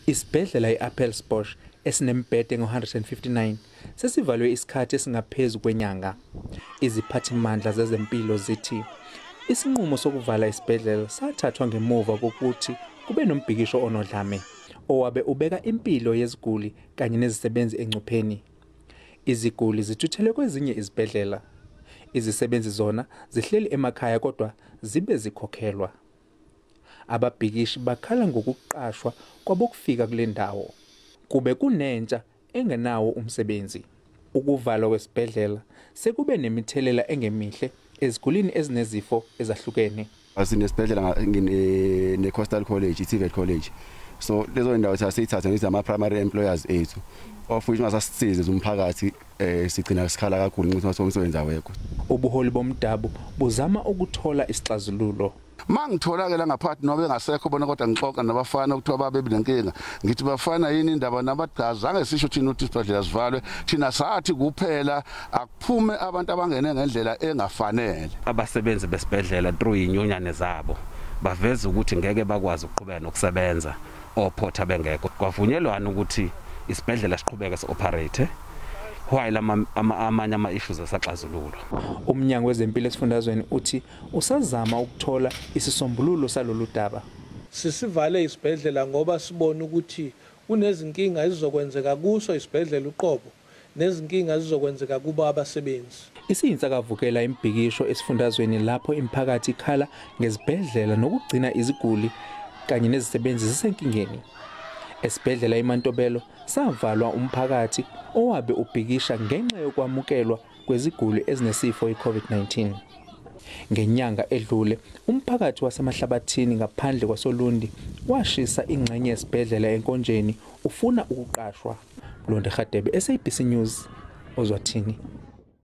Isibhedlela i-Appelsbosch esinemibhede engu-159 sesivalwe isikhathi esingaphezu kwenyanga. Iziphathimandla zezempilo zithi isinqumo sokuvala isibhedlela sathathwa ngemuva kokuthi kube nombhikisho onodlame owabe ubeka impilo yeziguli kanye nezisebenzi engcupheni. Iziguli zithuthelwe kwezinye izibhedlela. Izisebenzi zona zihleli emakhaya kodwa zibe zikhokhelwa. Ababhikishi bakhala ngokuqashwa kwabokufika kule ndawo. Kube kunentsha engenawo umsebenzi. Ukuvalwa kwesibhedlela sekube nemithelela engemihle ezigulini ezinezifo ezahlukene. Sinesibhedlela ne-Coastal College, i-TVET College. So lezo ndawo siyithatha ngithi ama-primary employers ethu, of which ungasasisize umphakathi, sigcina sikhala kakhulu ukuthi umsebenzi awekho. Ubuholi bomdabu buzama ukuthola isixazululo. Mangithola-ke la ngaphathi noma bengasekho bona, kodwa ngixoxa nabafana okuthiwa babe nenkinga, ngithi bafana, yini indaba nabathi zange sisho thina ukuthi isibhedlela sivalwe. Thina sathi kuphela akuphume abantu abangene ngendlela engafanele. Abasebenzi besibhedlela through inyunyane zabo baveza ukuthi ngeke bakwazi ukuqhubeka nokusebenza ophotha bengekho. Kwavunyelwana ukuthi isibhedlela siqhubeke si-operate while amanye ama-issues asaxazululwa. Umnyango wezempilo esifundazweni uthi usazama ukuthola isisombululo salolu daba. Sisivale isibhedlela ngoba sibona ukuthi kunezinkinga ezizokwenzeka kuso isibhedlela uqobo nezinkinga ezizokwenzeka kubo abasebenzi. Isiyinsakavukela imibhikisho esifundazweni lapho imiphakathi ikhala ngezibhedlela nokugcina iziguli kanye nezisebenzi zisenkingeni. Esibhedlela iMantobelo savalwa umphakathi owabe ubhikisha ngenxa yokwamukelwa kweziguli ezinesifo i-COVID-19. Ngenyanga edlule, umphakathi wasemahlabathini ngaphandle kwasoLundi washisa ingxenye yesibhedlela eNkonjeni ufuna ukuqashwa. Mlondi Radebe, SABC News, Ozwathini.